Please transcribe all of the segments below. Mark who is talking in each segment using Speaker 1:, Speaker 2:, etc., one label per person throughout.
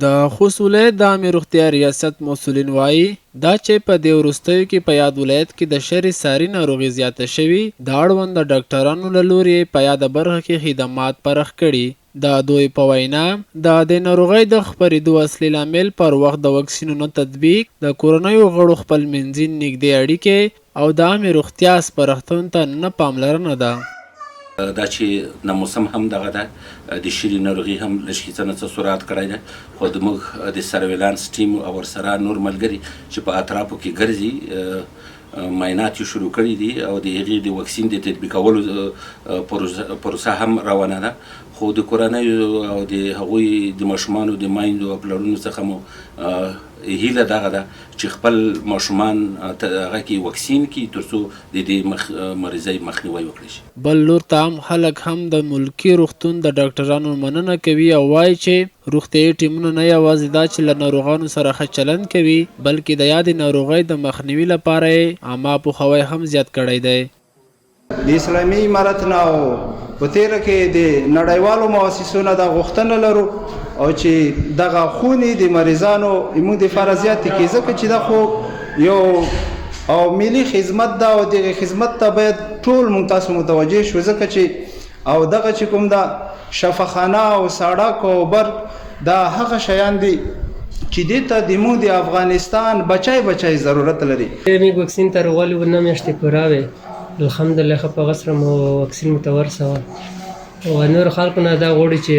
Speaker 1: د خوست ولایت د عامې روغتیا ریاست مسؤلین وايي، دا چې په دې وروستیو کې په یاد ولایت کې د شري ساري ناروغي زیاته شوې، د اړونده ډاکټرانو له لوري یې په یاده برخه کې خدمات پراخ کړي. د دوی په وینا، د دې ناروغۍ د خپرېدو اصلي لامل پر وخت د واکسینو نه تطبیق، د کورنیو غړو خپلمنځي نږدې اړیکې او د عامې روغتیا سپارښتنو ته نه پاملرنه ده.
Speaker 2: دا چې نه موسم هم دغه ده، د شري ناروغي هم لږ څه نه څه سرعت کړی ده، خو د موږ د سرویلانس ټیم او ورسره نور ملګري چې په اطرافو کې ګرځي، معاینات یې شروع کړي دي او د هغې د واکسین د تطبیقولو پروسه هم روانه ده. خو د کورنیو او د هغوی د ماشومانو د میندو او پلرونو څخه مو هیله دغه ده چې خپل ماشومان هغه کې واکسین کړي، ترڅو د دې مریضۍ مخنیوی وکړي شي.
Speaker 1: بل لور ته عام خلک هم د ملکي روغتون د ډاکټرانو مننه کوي او وايي چې روغتیايي ټیمونه نه یوازې دا چې له ناروغانو سره ښه چلند کوي، بلکې د یادې ناروغۍ د مخنیوي لپاره یې عامه پوهاوی هم زیات کړی دی.
Speaker 3: د اسلامي امارت نه او په تېره کې د نړیوالو مؤسسو نه دا غوښتنه لرو او چې دغه خونې د مریضانو موږ دپاره زیاتې کړي، ځکه چې دا خو یو او ملي خدمت ده او دغه خدمت ته باید ټول موږ تاسو متوجه شو، ځکه چې او دغه چې کوم ده شفاخانه او سړک او برق، دا هغه شیان دي چې دې ته د موږ د افغانستان بچای بچای ضرورت لري.
Speaker 4: موږ واکسین ته راغلي وو، 9 میاشتې پوره وې، الحمدلله ښه په هغه سره مو واکسین مو ته ورسوه. او نور خلکو نه دا غواړي چې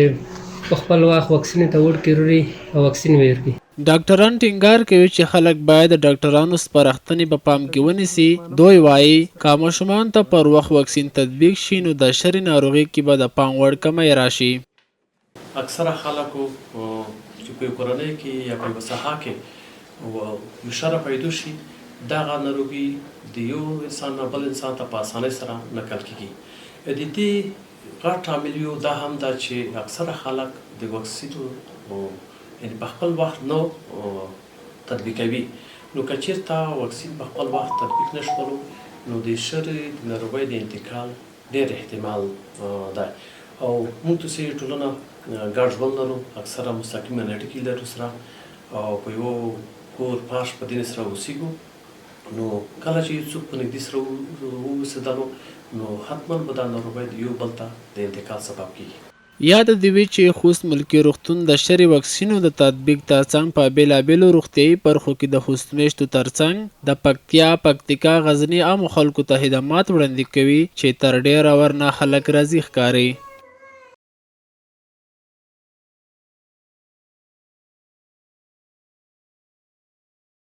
Speaker 4: په خپل وخت واکسین ته وړکړي او واکسین ورکړي.
Speaker 1: ډاکټران ټینګار کوي چې خلک باید د ډاکټرانو سپارښتنې په پام کې ونیسي. دوی وايي، که ماشومانو ته پر وخت واکسین تطبیق شي، نو د شري ناروغي کې به د پام وړ کمی راشي.
Speaker 5: اکثره خلکو چې په یو کورنۍ کې یا په یوه ساحه کې یو شره پیدا شي، دغه ناروغي د یو انسان نه بل انسان ته په اسانۍ سره نقل کیږي. د دې غټ عامل یو دا هم ده چې اکثره خلک د واکسینو یعنی په خپل وخت نه تطبیقوي. نو که چیرته واکسین په خپل وخت تطبیق نه شولو، نو د شري د ناروغۍ د انتقال ډیر احتمال دی. او موږ تاسې ټولنه ګډ ژوند لرو، اکثره مستقیمه اړیکې لرو سره او په یو کور پاش په دین سره اوسیږو. نو کله چې یو څوک په نږدې سره واوسېدلو، نو حتما به دا ناروغۍ د یو بل ته د انتقال سبب کیږي.
Speaker 1: یاده دې وي چې خوست ملکي روغتون د شري واکسینو د تطبیق ترڅنګ په بېلابېلو روغتیايي برخو کې د خوست مېشتو ترڅنګ د پکتیا، پکتیکا، غزني عامو خلکو ته خدمات وړاندې کوي چې تر ډېره ورنه خلک راضي ښکاري.